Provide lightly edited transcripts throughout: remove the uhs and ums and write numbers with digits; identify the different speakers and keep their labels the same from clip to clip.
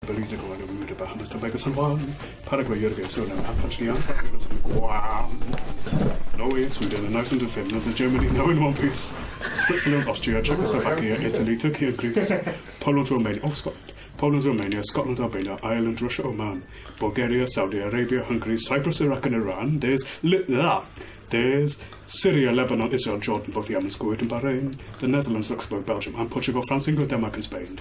Speaker 1: Belize, Nicaragua, Bermuda, Bahamas, Tobago, San Juan, Paraguay, Uruguay, Suriname, and Panchanian, and Guam. Norway, Sweden, and Iceland and Finland, and Germany now in one piece. Switzerland, Austria, Czechoslovakia, Italy, Turkey and Greece, Poland, Romania, oh, Scotland. Poland, Romania, Scotland, Albania, Ireland, Russia, Oman, Bulgaria, Saudi Arabia, Hungary, Cyprus, Iraq and Iran. There's There's Syria, Lebanon, Israel, Jordan, both Yemen, Kuwait and Bahrain, the Netherlands, Luxembourg, Belgium and Portugal, France, England, Denmark and Spain.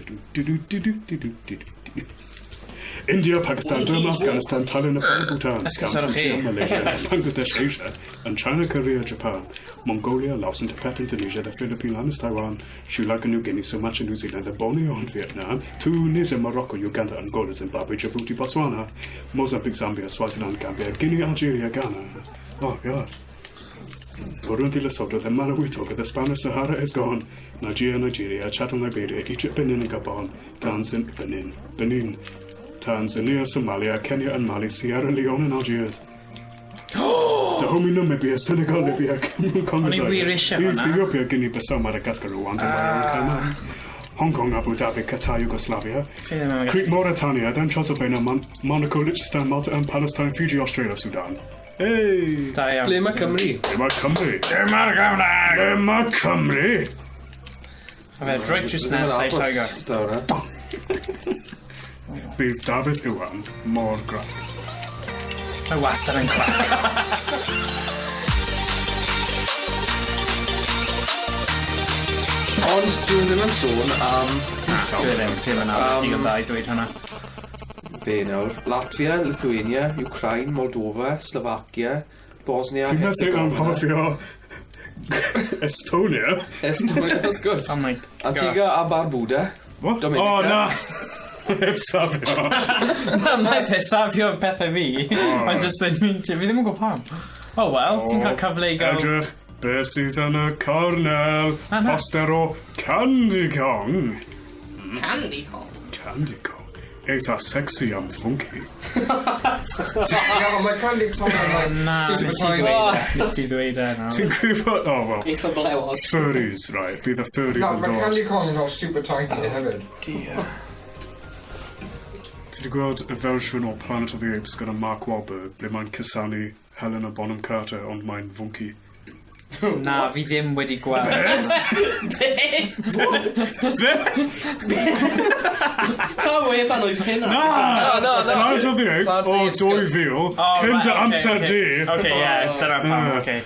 Speaker 1: India, Pakistan, Burma, Afghanistan, Thailand, Nepal, Bhutan,
Speaker 2: Esgusodwch chi.
Speaker 1: Malaysia, Bangladesh, Asia, and China, Korea, Japan, Mongolia, Laos and Tibet, Indonesia, the Philippine Islands, Taiwan, Sri Lanka, New Guinea, Sumatra, New Zealand, the Borneo and Vietnam, Tunisia, Morocco, Uganda, Angola, Zimbabwe, Djibouti, Botswana, Mozambique, Zambia, Swaziland, Gambia, Guinea, Algeria, Ghana. Oh, God. Burundi, Lesotho, the Malawi, Togo, the Spanish Sahara is gone. Nigeria, Nigeria, Chad and Liberia, Egypt, Benin and Gabon, Tanzania, Benin, Benin, Tanzania, Somalia, Kenya and Mali, Sierra Leone and Algiers. Dahomey, Namibia, Senegal, Libya, Cameroon, Congo,
Speaker 2: O'n i wir
Speaker 1: Zaire,
Speaker 2: eisiau hwnna.
Speaker 1: Ethiopia, Guinea-Bissau, Madagascar, Rwanda, Mali, Cameroon, Hong Kong, Abu Dhabi, Qatar, Yugoslavia,
Speaker 2: Fi ddim yn
Speaker 1: Crete, Mauritania, then Transylvania, Monaco, Liechtenstein, Malta and Palestine, Fiji, Australia, Sudan. Hey!
Speaker 2: Da iawn.
Speaker 3: Ble mae Cymru?
Speaker 1: Ble mae Cymru?
Speaker 2: Ble mae'r Gymraeg?
Speaker 1: Ble mae Cymru?
Speaker 2: A fe, droi drws nesa i Lloegr.
Speaker 3: Da hwnna.
Speaker 1: Bydd Dafydd Iwan mor grac.
Speaker 2: Mae wastad yn crac.
Speaker 3: Ond dwi'n ddim yn sôn am...
Speaker 2: Dwi ddim, fi ddim yn nabod digon dda i dweud hwnna.
Speaker 3: Be nawr? Latvia, Lithuania, Ukraine, Moldova, Slovakia, Bosnia,
Speaker 1: Ti'n meddwl
Speaker 3: Herzegovina.
Speaker 1: anghofio Estonia?
Speaker 3: Estonia, wrth gwrs.
Speaker 2: Oh my gosh.
Speaker 3: Antigua a Barbuda.
Speaker 1: What?
Speaker 3: Dominica.
Speaker 1: Oh, na! Heb safio.
Speaker 2: Na, mae fe safio pethau fi. Mae'n just yn mynd... Fi ddim yn gwybod pam. Oh well, ti'n cael cyfle i gael...
Speaker 1: Edrych, be sydd yn y cornel?
Speaker 2: Na, na.
Speaker 1: Poster o Candy Kong.
Speaker 4: Candy Kong.
Speaker 1: Candy Kong. Eitha sexy am funky.
Speaker 5: Yeah, ond mae Candy Kong yn like
Speaker 2: Na,
Speaker 5: super
Speaker 2: nes i
Speaker 5: tiny.
Speaker 2: ddweud e. Nes i ddweud e nawr.
Speaker 1: Ti'n gwybod... Oh, well.
Speaker 4: Eitha blewog.
Speaker 1: Furries, right. Bydd y furries
Speaker 5: Na,
Speaker 1: yn
Speaker 5: mae
Speaker 1: dod.
Speaker 5: Candy Kong yn fel super tiny hefyd.
Speaker 2: Dear.
Speaker 1: Ti wedi gweld y fersiwn o Planet of the Apes gyda Mark Wahlberg, ble mae'n cusanu Helena Bonham Carter, ond mae'n fwnci.
Speaker 2: Na, fi ddim wedi gweld.
Speaker 4: Pa wefan oedd hynna?
Speaker 1: Na!
Speaker 3: Na, na, na.
Speaker 1: Planet of the Apes
Speaker 3: Planet of
Speaker 1: o
Speaker 3: the Apes,
Speaker 1: 2000,
Speaker 2: Oh,
Speaker 1: cyn
Speaker 2: right,
Speaker 1: dy
Speaker 2: okay,
Speaker 1: amser
Speaker 2: okay.
Speaker 1: di.
Speaker 2: Okay, yeah, dyna pam,
Speaker 1: Ie.
Speaker 2: okay.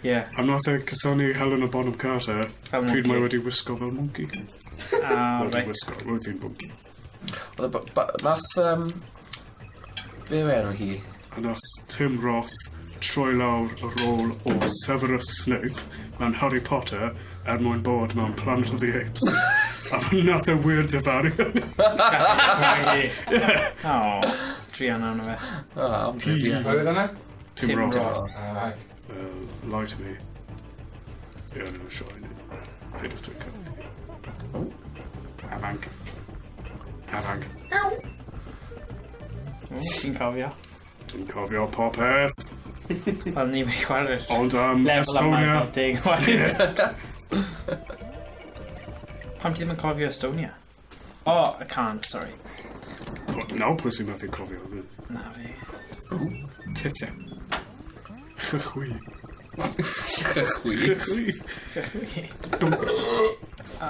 Speaker 2: Yeah.
Speaker 1: A nath e cusanu Helena Bonham Carter,
Speaker 2: Fel
Speaker 1: pryd
Speaker 2: monkey.
Speaker 1: mae wedi wisgo fel monkey.
Speaker 2: Ah,
Speaker 1: Wedi
Speaker 2: right.
Speaker 1: wisgo, roedd hi'n monkey.
Speaker 3: Oedd y Nath... Be yw enw hi?
Speaker 1: A nath Tim Roth troi lawr y rôl o Severus Snape mewn Harry Potter er mwyn bod mewn Planet of the Apes. A nath e wir difaru hynny.
Speaker 2: Craggy. Oh, druan arno fe.
Speaker 3: Ah, am trivia.
Speaker 5: Pwy oedd yna?
Speaker 1: Tim
Speaker 2: Tim
Speaker 1: Roth.
Speaker 2: Roth.
Speaker 5: Ah,
Speaker 1: Lie to me. Yeah, no, sure, I did. Peidiwch dweud celwydd. Afanc. Afanc.
Speaker 2: O, Ti'n cofio?
Speaker 1: Dwi'n cofio popeth.
Speaker 2: Fel ni wedi chwarae'r
Speaker 1: Ond am
Speaker 2: lefel yma
Speaker 1: Estonia.
Speaker 2: fel 10 waith. Pam ti ddim yn cofio Estonia? Oh, I can't, sorry.
Speaker 1: Nawr pwy sy'n methu cofio hynny?
Speaker 2: Na fi.
Speaker 1: Tithe. Chychwi.
Speaker 3: Chwi.
Speaker 1: Chychwi.
Speaker 2: Oh,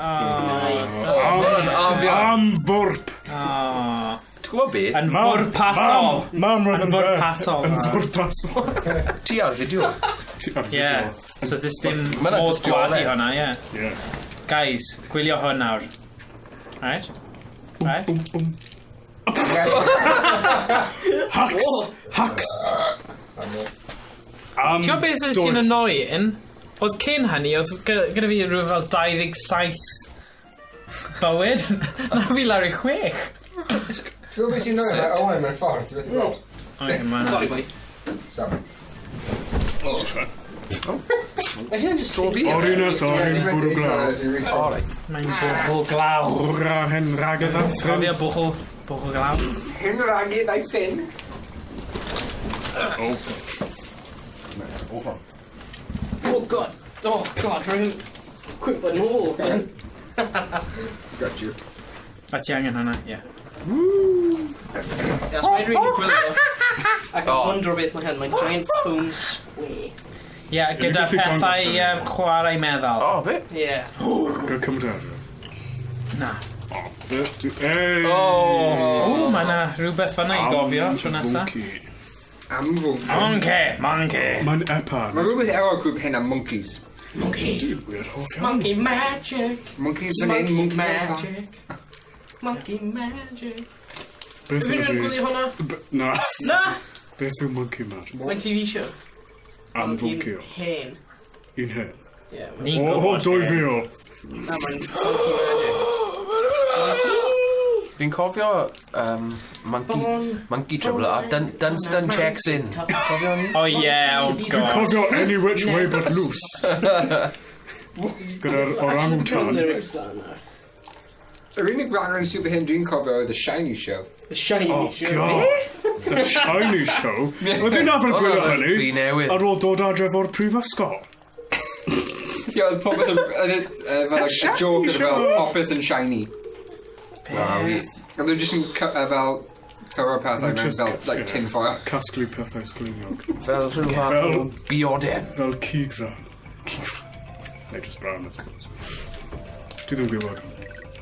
Speaker 3: Am...
Speaker 1: Am fwrp.
Speaker 2: oh.
Speaker 3: Ti'n gwybod be?
Speaker 2: Yn fwrpasol.
Speaker 1: Mam roedd
Speaker 2: Yn
Speaker 1: yn
Speaker 2: fwrpasol.
Speaker 1: Yn fwrpasol.
Speaker 3: Ti ar fideo.
Speaker 1: Ti ar fideo.
Speaker 2: Yeah. So does dim
Speaker 3: Ma' 'na
Speaker 2: modd
Speaker 3: dystiolaeth.
Speaker 2: gwadu hwnna, yeah.
Speaker 1: Yeah.
Speaker 2: Guys, gwylio hwn nawr. Right? Right?
Speaker 1: Bum, bum. Hacks! Hacks! Am
Speaker 2: Ti'n gwybod beth sy'n annoying? Oedd cyn hynny, oedd gyda fi rhyw fel 27 bywyd. Na fi lawr i 6.
Speaker 5: Ti'n gwybod beth sy'n annoying? Mae Owen mewn ffordd, ti'n beth i gweld?
Speaker 2: Okay, ma'
Speaker 4: Sorry, boy.
Speaker 5: Sorry.
Speaker 4: Mae hynna'n just...
Speaker 3: Tro fi.
Speaker 1: O'r un eto, hi'n bwrw glaw.
Speaker 3: O, reit.
Speaker 2: Mae'n bwrw glaw.
Speaker 1: Bwrw hen ragedd a ffrin.
Speaker 2: Cofio bwrw glaw.
Speaker 5: Hyn ragydd a'i ffyn.
Speaker 1: Oh.
Speaker 4: Oh, God. Oh, God. Rwy'n cwympo nôl.
Speaker 5: Got you.
Speaker 2: A ti angen hwnna, ie.
Speaker 4: Podcast. Mae'n really gwylio. Ac yn
Speaker 3: Oh.
Speaker 4: wondro beth mae hyn. Mae'n giant foam square.
Speaker 2: Ie, gyda
Speaker 1: gallu dangos
Speaker 2: pethau
Speaker 1: hynny.
Speaker 2: chwarae meddal.
Speaker 3: O, be?
Speaker 4: Ie.
Speaker 1: Gael cymryd ar.
Speaker 2: Na.
Speaker 1: O, Ei!
Speaker 2: O, mae yna rhywbeth fanna i gofio tro nesa.
Speaker 1: Monkey.
Speaker 5: Am fwnci.
Speaker 2: Monkey, monkey.
Speaker 1: Mae'n epan.
Speaker 5: Mae rhywbeth efo'r grŵp hyn am monkeys.
Speaker 4: Monkey.
Speaker 1: Dwi'n wir hoff iawn.
Speaker 4: Monkey magic.
Speaker 5: Monkeys fan hyn,
Speaker 4: Monkey
Speaker 5: monkeys fan fan.
Speaker 4: magic. Monkey magic.
Speaker 1: Beth
Speaker 4: Ydyn
Speaker 1: yw'r
Speaker 4: nhw'n gwylio hwnna?
Speaker 1: Na.
Speaker 4: Na!
Speaker 1: Beth yw Monkey Magic?
Speaker 4: Mae'n TV show.
Speaker 1: Am
Speaker 4: Un
Speaker 1: fwnci o.
Speaker 4: Hen.
Speaker 1: Un hen.
Speaker 4: Ie.
Speaker 2: Ni'n
Speaker 1: O,
Speaker 2: gwybod.
Speaker 1: 2000.
Speaker 4: Na, mae'n monkey magic.
Speaker 3: Fi'n cofio monkey,
Speaker 4: Bon.
Speaker 3: monkey Trouble a Dunstan Checks In. Cofio ni?
Speaker 2: Oh yeah, oh god.
Speaker 1: Cofio any which way but loose. Gyda'r orangutan.
Speaker 4: Lyrics lan nawr.
Speaker 5: Yr unig raglen super hyn dwi'n cofio oedd The Shiny Show.
Speaker 4: The Shiny
Speaker 1: Oh,
Speaker 4: Show.
Speaker 1: God. The Shiny Show. Oedd hi'n arfer gwylio
Speaker 3: Hwnna oedd
Speaker 1: hynny
Speaker 3: rhy newydd.
Speaker 1: ar ôl dod adref o'r prifysgol.
Speaker 5: Ie, oedd popeth yn... oedd e, fel like, a joke oedd fel popeth yn shiny.
Speaker 3: Na, fi.
Speaker 5: Oedd nhw jyst yn fel cyfro pethau mewn
Speaker 1: Just-
Speaker 5: fel like
Speaker 1: ie.
Speaker 5: tin foil.
Speaker 1: Casglu pethau sgliniog.
Speaker 3: Fel rhyw fath o
Speaker 1: Fel-
Speaker 3: bioden.
Speaker 1: Fel cigfran. Cigfran. Neu just brown, I suppose. Dwi ddim yn gwybod.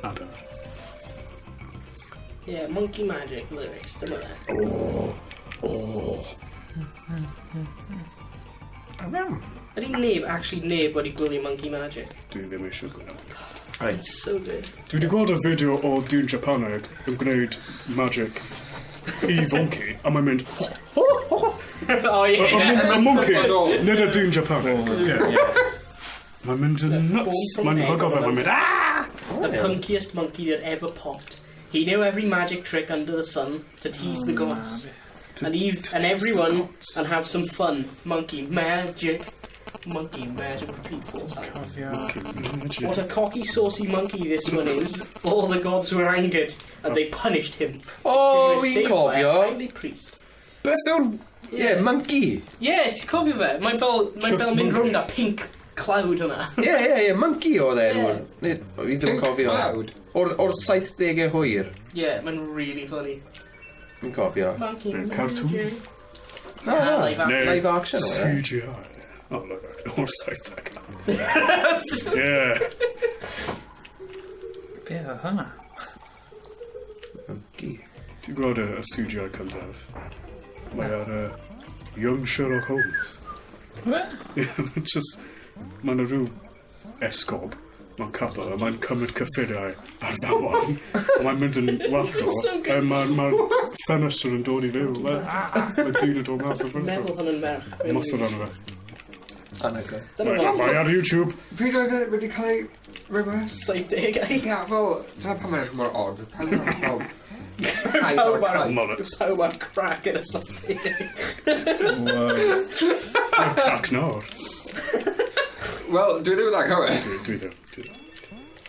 Speaker 1: Adar.
Speaker 4: Yeah, Monkey Magic lyrics, dyma fe.
Speaker 1: Oh.
Speaker 4: Ydy neb, actually neb wedi gwylio Monkey Magic.
Speaker 1: Dwi ddim eisiau gwylio.
Speaker 3: Right.
Speaker 4: It's so good.
Speaker 1: Dwi wedi gweld y fideo o dyn Japaneg yn gwneud magic i fonkey, a mae'n mynd...
Speaker 4: Oh yeah.
Speaker 1: Y monkey, nid y dyn Japaneg. Ie. Mae'n mynd yn nuts. Mae'n hygo fe, mae'n mynd... Ah!
Speaker 4: The punkiest monkey that ever popped. He knew every magic trick under the sun to tease the gods. And Eve and
Speaker 1: tease the
Speaker 4: everyone
Speaker 1: gods.
Speaker 4: and have some fun. Monkey magic. Monkey magic, repeat 4 times.
Speaker 1: Monkey
Speaker 4: What
Speaker 1: magic.
Speaker 4: a cocky, saucy monkey this one is. All the gods were angered and they punished him.
Speaker 3: O,
Speaker 4: Till he was
Speaker 3: fi'n
Speaker 4: saved by a
Speaker 3: cofio.
Speaker 4: kindly priest.
Speaker 3: Beth yw'r... Ie, monkey.
Speaker 4: Yeah, ti'n cofio fe? Mae'n fel, mae'n
Speaker 1: Just
Speaker 4: fel mynd
Speaker 1: monkey.
Speaker 4: rownd a pink cloud hwnna.
Speaker 3: Ie, ie, ie, monkey oedd e.
Speaker 4: Ie.
Speaker 3: Nid, fi ddim yn
Speaker 5: Pink
Speaker 3: cofio.
Speaker 5: cloud?
Speaker 3: O'r 70au hwyr,
Speaker 4: Yeah, mae'n really funny.
Speaker 3: fi'n cofio.
Speaker 4: Monkey
Speaker 1: Neu cartoon.
Speaker 4: magic.
Speaker 3: Na, na,
Speaker 4: Live action.
Speaker 1: Neu
Speaker 3: live action oedd e.
Speaker 1: CGI. Oh, look, o'r 70au. Yeah.
Speaker 2: Beth oedd hwnna?
Speaker 3: Monkey.
Speaker 1: Ti'n gweld y CGI cyntaf? Mae ar Young Sherlock Holmes.
Speaker 2: Be?
Speaker 1: Yeah, just... Mae yna rhyw esgob mewn capel a mae'n cymryd cyffuriau ar ddamwain. A mae'n mynd yn wallgo.
Speaker 4: So good.
Speaker 1: A mae'r ma ffenestr yn dod i fyw. Mae dyn yn dod mas o'r
Speaker 4: Meddwl
Speaker 1: ffenestr.
Speaker 4: hwn yn merch.
Speaker 1: Mosod arno fe.
Speaker 3: Anhygoel.
Speaker 4: Dyna
Speaker 1: Mae
Speaker 4: fo.
Speaker 1: mae ar YouTube.
Speaker 5: Pryd oedd e wedi cael ei rhoi mas?
Speaker 4: 70au.
Speaker 5: Ie, fel, dyna pam mae'n edrych mor odd. Pam mae'n fel...
Speaker 4: Pawb ar-
Speaker 1: Mullets.
Speaker 4: Pawb ar crack yn y 70au.
Speaker 1: Mae'r crac nawr.
Speaker 5: Wel, dwi ddim yn anghywir.
Speaker 1: Dwi ddim. Dwi ddim.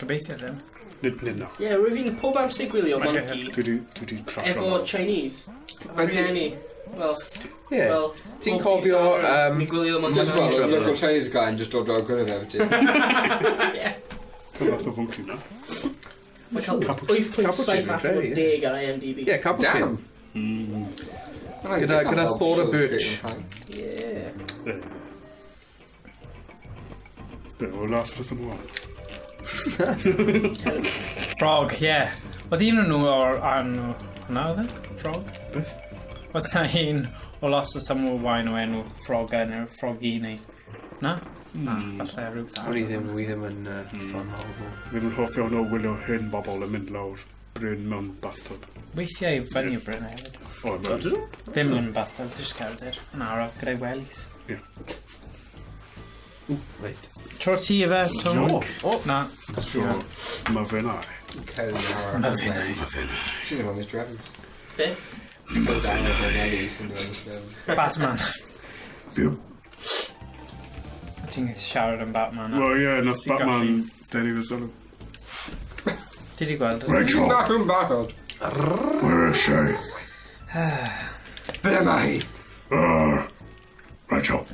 Speaker 2: Gobeithio ddim.
Speaker 1: Nid nawr.
Speaker 4: Ie, rwyf fi'n pob amser gwylio Monkey
Speaker 1: Dwi di crasio.
Speaker 4: efo
Speaker 1: nawr.
Speaker 4: Chinese. Efo
Speaker 5: Ydy-
Speaker 4: rhieni. Wel,
Speaker 3: Ie.
Speaker 4: wel...
Speaker 3: Ti'n
Speaker 4: pob dydd
Speaker 3: cofio,
Speaker 4: Sadwrn, Ni'n gwylio Monkey.
Speaker 5: Just fel,
Speaker 3: Trouble.
Speaker 5: local Chinese guy yn just dod draw gwyrdd efo ti.
Speaker 4: Ie.
Speaker 1: Y fath o fwnci na.
Speaker 4: Mae'n cael
Speaker 1: Cappuccino.
Speaker 4: 8.7 allan o
Speaker 3: Credu, ie.
Speaker 4: 10 ar IMDb.
Speaker 3: Ie, Cappuccino.
Speaker 5: Damn.
Speaker 3: Gyda Thora Birch.
Speaker 4: Ie.
Speaker 1: Ie. Be, o las o'r ymlaen.
Speaker 2: Frog, ie. Yeah. Oedd un o'n nhw o'r enw... Hwnna oedd e? Frog?
Speaker 1: Beth?
Speaker 2: Oedd na un o Lost the Summer Wine o enw Frogger neu Froggy neu... Na? Na, falle rhywbeth
Speaker 3: O'n i
Speaker 2: arall.
Speaker 3: ddim, wi ddim yn fan horrible.
Speaker 1: Ddim yn hoff iawn o wylio hyn bobl yn mynd lawr bryn mewn bathtub.
Speaker 2: Weithiau i fyny o Bryn hefyd.
Speaker 1: O, mewn.
Speaker 3: Ydyn nhw?
Speaker 2: Ddim yn bathtub, jyst cerdded. Yn araf gyda'i wellies.
Speaker 1: Ie.
Speaker 3: Reit.
Speaker 2: Tro ti efe, Tom?
Speaker 1: Yoink.
Speaker 3: O,
Speaker 2: Na.
Speaker 1: So, mae fe'n ai.
Speaker 5: Sy'n ddim ond Evans.
Speaker 4: Be?
Speaker 2: Batman.
Speaker 1: Fiw.
Speaker 2: Ti'n siarad am Batman. na?
Speaker 1: Wel, ie, nath
Speaker 2: Ti'n
Speaker 1: Batman denu fy sylw.
Speaker 2: Ti di gweld?
Speaker 1: Rachel,
Speaker 5: Bach yn barod.
Speaker 1: where is she?
Speaker 5: Be mae hi?
Speaker 1: Rachel.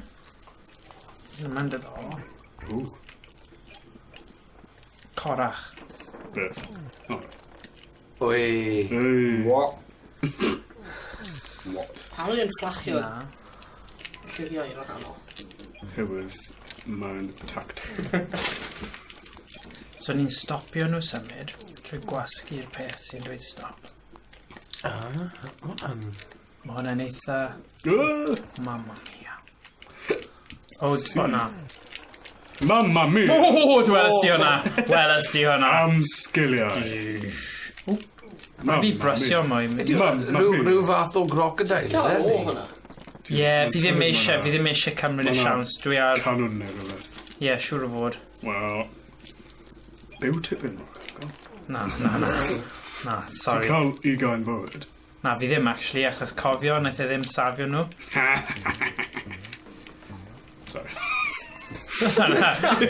Speaker 2: Mae'n diddorol.
Speaker 1: Ooh,
Speaker 2: Corach.
Speaker 1: beth. O,
Speaker 3: Oi.
Speaker 1: Hey.
Speaker 5: What?
Speaker 1: What?
Speaker 4: Pam ydy'n fflachio
Speaker 2: Na.
Speaker 4: lliwiau yn wahanol?
Speaker 1: Herwydd mae'n tact.
Speaker 2: So ni'n stopio nhw symud trwy gwasgu'r peth sy'n dweud stop.
Speaker 3: Ah, hwnna'n...
Speaker 2: Mae hwnna'n eitha...
Speaker 1: Ah!
Speaker 2: Mamma mia. O, o na.
Speaker 1: Mamma mia!
Speaker 2: O, weles di hwnna. Weles di hwnna.
Speaker 1: Am sgiliau.
Speaker 2: Mae fi brysio mwy.
Speaker 1: Mamma
Speaker 3: Rhyw
Speaker 1: mia.
Speaker 3: rhyw fath o crocodile,
Speaker 4: Cael
Speaker 3: ie?
Speaker 4: o hwnna.
Speaker 2: Ie, fi ddim eisiau, fi ddim eisiau cymryd y
Speaker 1: Ma' 'na-
Speaker 2: siawns. Dwi ar...
Speaker 1: Canwn neu rhywbeth.
Speaker 2: Ie, siŵr o fod.
Speaker 1: Wel... Byw tipyn rock.
Speaker 2: Na, na, na. Na,
Speaker 1: Ti'n
Speaker 2: sorry.
Speaker 1: cael ugain bywyd.
Speaker 2: Na, fi ddim actually, achos cofio, naeth e ddim safio nhw.
Speaker 1: Sorry.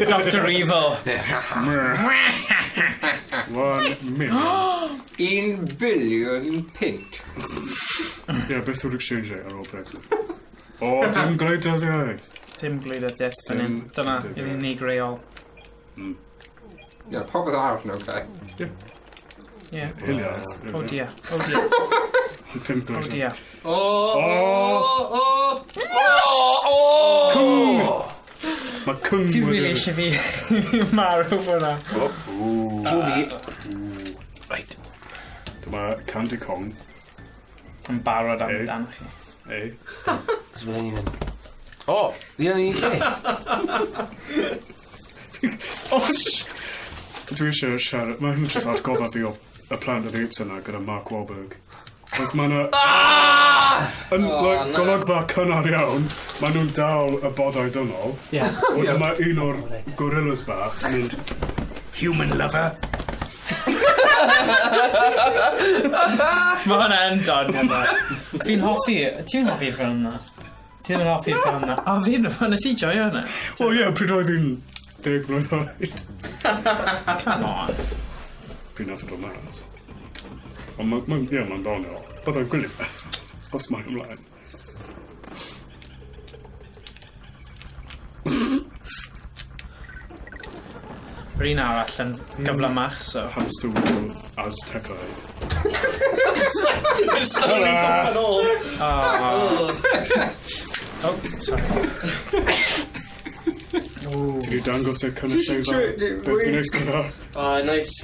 Speaker 2: Dr Evil.
Speaker 1: 1 million.
Speaker 5: 1 biliwn punt.
Speaker 1: Ie, beth yw'r exchange rate ar ôl Brexit? O, dim gwleidyddiaeth.
Speaker 2: Dim gwleidyddiaeth fan hyn.
Speaker 1: Dim
Speaker 2: Dyna,
Speaker 1: gwleidyddiaeth.
Speaker 2: yw'r unig reol.
Speaker 5: Ie, popeth arall yn oce.
Speaker 2: Ie.
Speaker 1: Hiliaeth.
Speaker 2: Oh dear, oh dear,
Speaker 1: Dim
Speaker 2: oh
Speaker 1: gwleidyddiaeth.
Speaker 2: dear.
Speaker 4: O, o, o!
Speaker 1: Oh! Mae cwng
Speaker 2: Ti'n really eisiau fi marw fyna?
Speaker 3: Trwy fi. Right.
Speaker 1: Dyma Candy Kong.
Speaker 2: Yn barod
Speaker 1: Ei.
Speaker 2: amdano chi.
Speaker 1: Ei.
Speaker 3: So byddwn ni'n mynd. O, ni yn un lle.
Speaker 1: Oh, Dwi eisiau siarad... Mae hyn jyst atgoffa fi o y Planet of the Apes yna gyda Mark Wahlberg. Like, mae yna... Yn,
Speaker 4: Oh,
Speaker 1: like,
Speaker 4: na.
Speaker 1: golygfa cynnar iawn, maen nhw'n dal y bodau dynol.
Speaker 2: Ie.
Speaker 1: Wedyn mae un o'r gorillas bach yn mynd, "Human lover."
Speaker 2: Mae hwnna yn dod yna. Fi'n hoffi, ti'n hoffi'r ffilm na? Ti ddim yn hoffi'r ffilm na? O, fi'n, nes i joio hwnna.
Speaker 1: Wel ie, pryd oedd hi'n 10 mlwydd oed.
Speaker 2: Come on.
Speaker 1: Pryd nath o dod mas. Ond ie, mae'n ddoniol. Byddai'n gwylio fe. Os mae'n ymlaen.
Speaker 2: Yr un arall yn gyflymach, so.
Speaker 1: Hamster wheel Aztecau.
Speaker 4: It's slowly cwmpa nôl.
Speaker 2: Oh, oh sorry.
Speaker 1: Ti wedi dangos y cynulleidfa beth ti'n eistedd ar?
Speaker 4: Oh, nice.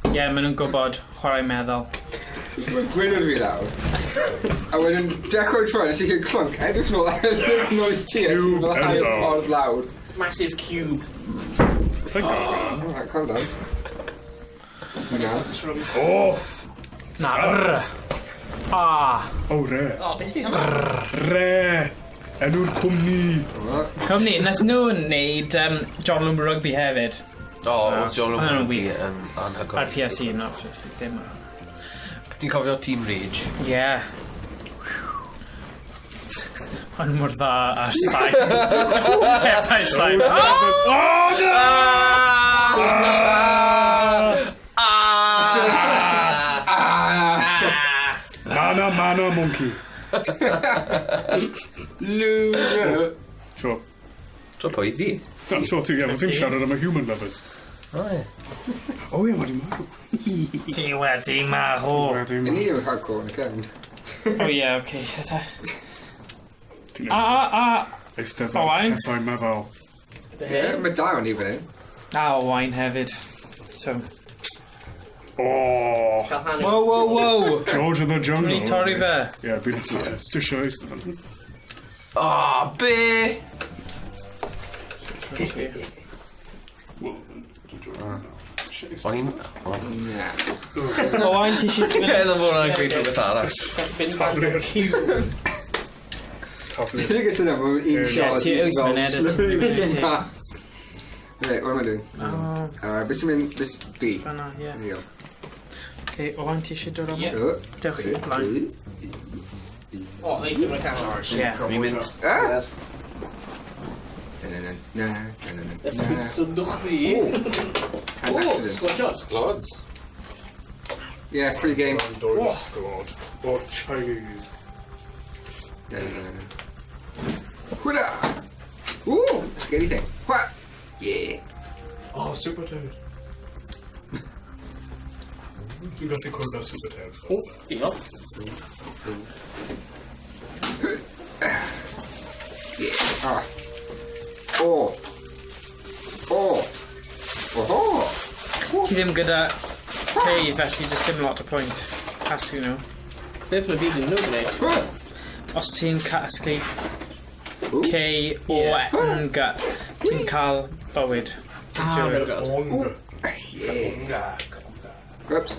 Speaker 2: Ie, yeah, maen nhw'n gwybod chwarae meddwl.
Speaker 5: Mae gwyneb fi lawr. A wedyn dechrau troi, nes i chi clunk, edrych nôl i ti, a ti'n
Speaker 1: Cube
Speaker 5: fel ail
Speaker 1: enfawr.
Speaker 5: ffordd lawr.
Speaker 4: Massive cube.
Speaker 1: Thank God.
Speaker 5: Oh, right, calm down. Na.
Speaker 1: Oh!
Speaker 2: Na, r. A.
Speaker 1: Oh, re.
Speaker 4: O, beth ydi hwnna?
Speaker 1: Re! Enw'r cwmni.
Speaker 2: Cwmni, nath nhw wneud John Lwm Rugby hefyd.
Speaker 3: O, oedd John
Speaker 2: Hwnna'n
Speaker 3: Lwm
Speaker 2: wych.
Speaker 3: yn anhygoel.
Speaker 2: Ar PS1, obviously, ddim.
Speaker 3: Ti'n cofio Team Rage?
Speaker 2: Ie. Yeah. Ond mor dda ar sain. Ar sain.
Speaker 1: Oh, no!
Speaker 5: Ah!
Speaker 1: Mana, mana, monkey.
Speaker 5: Luna.
Speaker 1: Sure.
Speaker 3: Tro pwy fi?
Speaker 1: I'm sure ti, ie, ti'n siarad am y human lovers.
Speaker 3: O, ie.
Speaker 1: Oh, ie, mae di marw.
Speaker 2: Fi wedi marw.
Speaker 1: Wedi
Speaker 5: Yn
Speaker 1: marw.
Speaker 5: ni ddim yn hardcore yn y cefn.
Speaker 2: O ie, oce.
Speaker 1: Ti'n
Speaker 2: A, a, a.
Speaker 1: eistedd ar
Speaker 2: Owain.
Speaker 1: pethau meddal.
Speaker 5: Ie, mae da o'n i fan hyn.
Speaker 2: A, Owain hefyd. So.
Speaker 1: Oh!
Speaker 4: Cael hanes.
Speaker 2: Wow, wow, wow.
Speaker 1: George of the Jungle.
Speaker 2: Dwi'n torri fe.
Speaker 1: Ie, fi'n Dwi eisiau eistedd fan.
Speaker 3: O, be?
Speaker 1: Wel, dwi'n joio.
Speaker 3: O'n i'n...
Speaker 5: Na.
Speaker 2: Owain, ti eisiau
Speaker 3: Ie,
Speaker 2: symud?
Speaker 3: dda fod yn gweud rhywbeth arall.
Speaker 4: Bin bag o cube.
Speaker 1: Taflu.
Speaker 5: Ti'n gwybod sy'n am un
Speaker 1: Ie,
Speaker 5: shot.
Speaker 2: ti wyth
Speaker 5: fel
Speaker 2: munud, ti'n
Speaker 5: slowly
Speaker 2: mynd i-
Speaker 5: mas. Right, what am I doing?
Speaker 2: O,
Speaker 5: Beth sy'n mynd... Beth... B.
Speaker 2: fan'na, ie.
Speaker 5: There you go.
Speaker 2: Oce, Owain, ti eisiau dod am?
Speaker 4: Ie.
Speaker 5: O,
Speaker 2: Dewch i blaen.
Speaker 4: O, neis ddim yn y camera.
Speaker 2: Ie.
Speaker 3: Ni'n mynd...
Speaker 5: Ah! Na, na, na, na, na, na, na.
Speaker 4: Esgusodwch fi.
Speaker 5: An
Speaker 4: O,
Speaker 5: accident.
Speaker 4: sgwatio.
Speaker 3: Sglods.
Speaker 5: Yeah, free game.
Speaker 1: Andorra squad. Or Chinese.
Speaker 5: Na, na, na, na. Hwda! Ooh, scary thing. What? Yeah.
Speaker 1: Oh, Super Ted. Dwi'n gallu cwrdd â Super Ted.
Speaker 4: O, diolch.
Speaker 5: Ah. O. O. Oho.
Speaker 2: Ti ddim gyda K, felly does dim lot o pwynt casglu nhw.
Speaker 4: Beth mae byd yn nhw gwneud?
Speaker 2: Os ti'n casglu K, O, N, G, ti'n cael bywyd.
Speaker 4: Ah, oh god.
Speaker 5: Yeah. Whoops.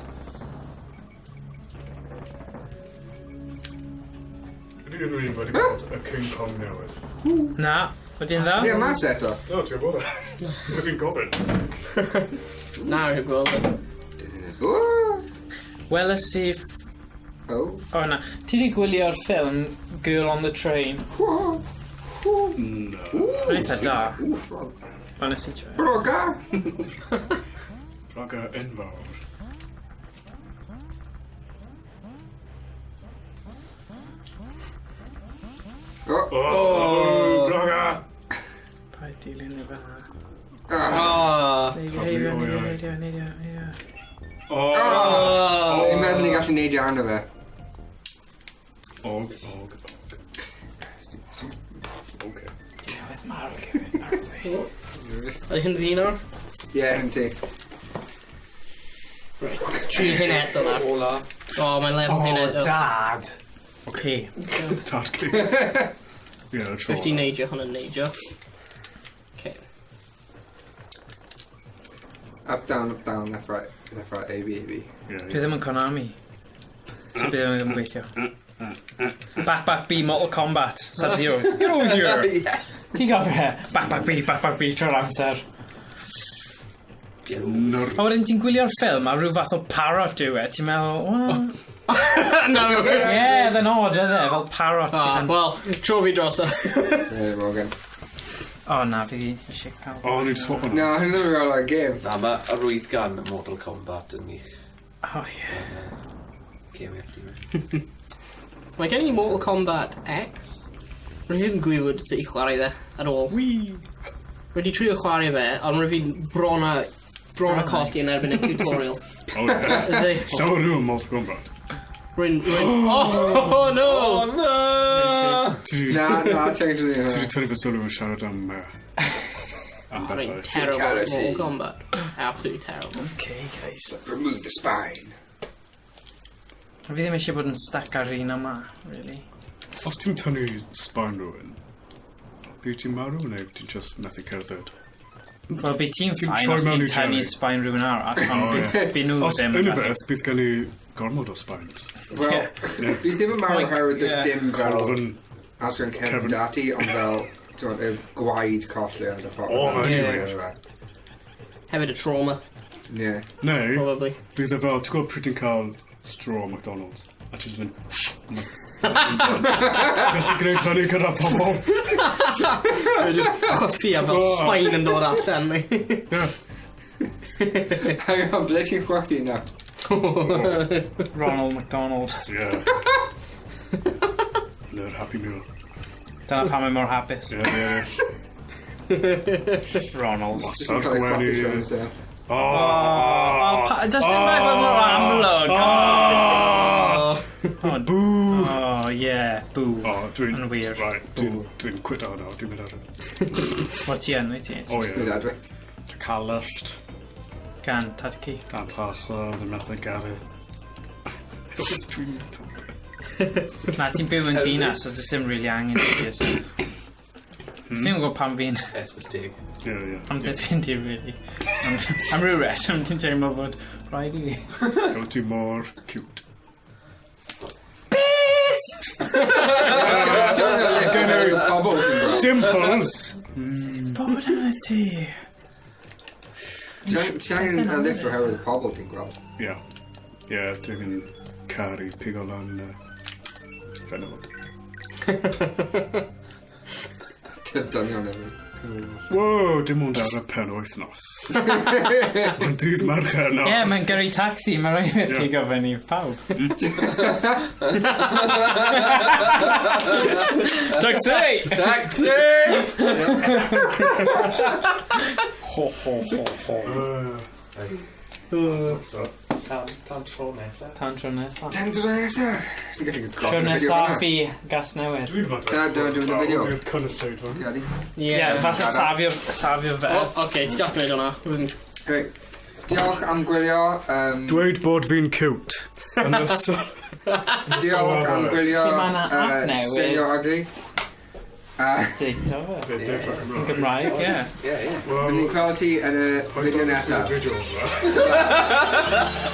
Speaker 1: Ydy unrhyw un wedi gweld y King Kong newydd?
Speaker 2: Na, ydy'n dda?
Speaker 5: Ie, mas eto.
Speaker 1: No, ti'n gwybod e. Dwi'n gofyn.
Speaker 4: Na, rwy'n gweld e.
Speaker 5: Ooh.
Speaker 2: Weles i...
Speaker 5: Oh.
Speaker 2: O na, ti wedi gwylio'r ffilm Girl on the Train?
Speaker 5: Whoa.
Speaker 1: No.
Speaker 2: Mae'n eitha da.
Speaker 5: Ooh, frog.
Speaker 2: Ond nes i trio.
Speaker 5: Broga!
Speaker 1: Braga enfawr.
Speaker 5: Oh.
Speaker 1: Oh, Braga!
Speaker 2: Paid dilyn i fel yna.
Speaker 5: Ah.
Speaker 4: Oh.
Speaker 2: Neidio, neidio, neidio, neidio, neidio.
Speaker 1: Oh!
Speaker 4: Oh.
Speaker 5: Fi'n meddwl ni'n gallu neidio arno fe.
Speaker 1: Og, og, og. Okay.
Speaker 4: Ydy hyn fi nawr?
Speaker 5: Ie, hyn ti.
Speaker 4: Right, let's trio hyn eto nawr.
Speaker 3: Ola.
Speaker 4: Oh, mae'n lefel hyn
Speaker 3: Oh,
Speaker 4: eto.
Speaker 3: dad.
Speaker 2: Okay.
Speaker 1: Tadcu. Ie, y tro.
Speaker 4: 50 neidio, hwn yn neidio. Okay.
Speaker 5: Up, down, up, down, left, right, left, right, A, B, A, B.
Speaker 1: Ie,
Speaker 2: Dwi
Speaker 1: ie.
Speaker 2: ddim yn Konami. So bydd ddim yn gweithio. Back, back, B, Mortal Kombat, Sub-Zero. Get over here! Ti'n gofio fe? Back, back, B, back, back, B, trwy'r amser.
Speaker 1: Nerds.
Speaker 2: A wedyn ti'n gwylio'r ffilm a rhyw fath o parrot yw e, ti'n meddwl, well...
Speaker 4: No.
Speaker 2: Ie, fe'n odd, ydy e, fel parrot
Speaker 4: Ah,
Speaker 2: sydd yn...
Speaker 4: wel, tro fi dros o.
Speaker 5: Ie, Morgan.
Speaker 2: O na, fi eisiau cael...
Speaker 1: O, ni'n swap hwnna.
Speaker 5: Na, hyn ddim yn gael o'r game.
Speaker 3: Na, mae arwydd gan Mortal Kombat yn wych.
Speaker 2: O ie.
Speaker 3: Game FD.
Speaker 4: Mae gen i Mortal Kombat X. Rwy'n ddim yn gwybod sut i chwarae fe at all.
Speaker 1: Wee!
Speaker 4: Rwy wedi trio chwarae fe, ond rwy fi'n bron a, bron a colli yn erbyn y tutorial.
Speaker 1: O, ie.
Speaker 4: Ydy.
Speaker 1: Llawer nhw yn Mortal Kombat.
Speaker 4: Rwy'n... Rwy'n... Oh, no!
Speaker 3: no!
Speaker 1: Ti di...
Speaker 5: Na, na, ti'n
Speaker 1: Ti di
Speaker 5: gallu
Speaker 1: tynnu fy sylw yn siarad am... am
Speaker 4: Rwy'n
Speaker 1: bethau.
Speaker 4: terrible at
Speaker 5: Fatality.
Speaker 4: Mortal Kombat. Absolutely terrible.
Speaker 2: Okay, guys.
Speaker 5: Remove the spine.
Speaker 2: Fi ddim eisiau bod yn stuck ar un yma, really.
Speaker 1: Os ti'n tynnu spine rhywun, bydd ti'n marw neu ti'n just methu cerdded?
Speaker 2: Wel, bydd ti'n
Speaker 1: Ti'n
Speaker 2: fine
Speaker 1: troi
Speaker 2: os
Speaker 1: mewn
Speaker 2: ti'n
Speaker 1: i
Speaker 2: tynnu
Speaker 1: jelly.
Speaker 2: spine rhywun arall, ond
Speaker 1: O, ie.
Speaker 2: bydd nhw
Speaker 1: Os
Speaker 2: ddim yn
Speaker 1: unrhyw
Speaker 2: gallu.
Speaker 1: beth, bydd gen i gormod o spines.
Speaker 5: Wel,
Speaker 1: Ie.
Speaker 5: fi ddim yn marw
Speaker 2: Like,
Speaker 5: oherwydd does
Speaker 2: ie.
Speaker 5: dim fel
Speaker 1: Colofn.
Speaker 5: asgwrn cefn
Speaker 1: Cefn.
Speaker 5: dati, ond fel, ti'n gwbod, y gwaed colli ar y ffordd.
Speaker 1: O, ma' hynny'n wir.
Speaker 4: Hefyd y trauma,
Speaker 5: Ie.
Speaker 1: Neu,
Speaker 4: probably.
Speaker 1: bydd e fel, ti'n gwybod pryd ti'n cael straw McDonald's? A ti'n just mynd... Gallu gwneud hynny gyda pobl.
Speaker 4: Rwy'n just chwffi a fel
Speaker 1: Oh.
Speaker 4: spine yn dod allan.
Speaker 1: Ie.
Speaker 5: Hang on, ble ti'n chwarae na?
Speaker 2: Ronald McDonald.
Speaker 1: Ie. Neu'r Happy Meal.
Speaker 2: Dyna pam mae mor hapus.
Speaker 1: Ie, ie, ie.
Speaker 2: Ronald.
Speaker 5: Just yn cael ei chwarae trwy amser.
Speaker 1: Oh!
Speaker 2: Oh, does dim rhaid bod mor amlwg.
Speaker 1: Oh!
Speaker 2: Oh,
Speaker 1: Boo!
Speaker 2: oh, yeah, boo.
Speaker 1: Oh, dwi'n...
Speaker 2: Yn wir.
Speaker 1: Right, dwi'n dwi quit ar nawr, dwi'n mynd ar.
Speaker 2: Wel, ti yn, wyt ti?
Speaker 1: O,
Speaker 5: Dwi'n
Speaker 1: ie.
Speaker 5: adre.
Speaker 1: Dwi'n cael lifft.
Speaker 2: Gan, tad-cu.
Speaker 1: Dan tas, dwi'n methu garu. Dwi'n...
Speaker 2: Na, ti'n byw yn dinas, so does dim really angen ti. So. Fi'n gwybod pam fi'n
Speaker 3: SSD.
Speaker 1: Ie, ie.
Speaker 2: amddiffyn ti, really. Am ryw reswm, ti'n teimlo bod rhaid i fi.
Speaker 1: Wyt ti mor cute.
Speaker 5: Gen i pobl ti'n gweld.
Speaker 1: Dimples!
Speaker 2: Bod yn ti.
Speaker 5: Ti angen y lift oherwydd y pobl ti'n gweld.
Speaker 1: Ie. Ie, dwi'n caru pigo lan fenywod.
Speaker 5: Ti'n dynion efo.
Speaker 1: Wow, dim ond ar y pen wythnos. Mae'n dydd Mercher nawr.
Speaker 2: Ie, mae'n gyrru taxi, mae'n rhaid i fi
Speaker 1: Ie.
Speaker 2: pigo fyny pawb. Taxi!
Speaker 3: Taxi!
Speaker 2: Ho, ho, ho, ho.
Speaker 1: So,
Speaker 3: Tan tro nesaf.
Speaker 2: Tan tro nesaf.
Speaker 5: Tan tro nesaf. Dwi'n gallu
Speaker 2: Tro
Speaker 5: gorffen y fideo
Speaker 2: nesaf
Speaker 5: fan'na.
Speaker 2: fi gas newydd.
Speaker 1: Dwi ddim yn
Speaker 5: Na, dwi'n y fideo.
Speaker 1: I'r cynulleidfa.
Speaker 5: Iawn.
Speaker 2: Ie, falle safio fe.
Speaker 4: O, oce, ti'n gallu gwneud hwnna.
Speaker 5: Reit. Diolch am gwylio.
Speaker 1: Dweud bod fi'n cute. Yn y
Speaker 5: Diolch am gwylio.
Speaker 2: Lle ma' 'na app newydd?
Speaker 5: Senio Ugly.
Speaker 2: Deito fe. Yn Gymraeg, ie.
Speaker 3: Ie, ie.
Speaker 5: Bydd ni'n gweld ti yn y fideo nesaf.
Speaker 1: Videos, ma.
Speaker 5: Ta-ra.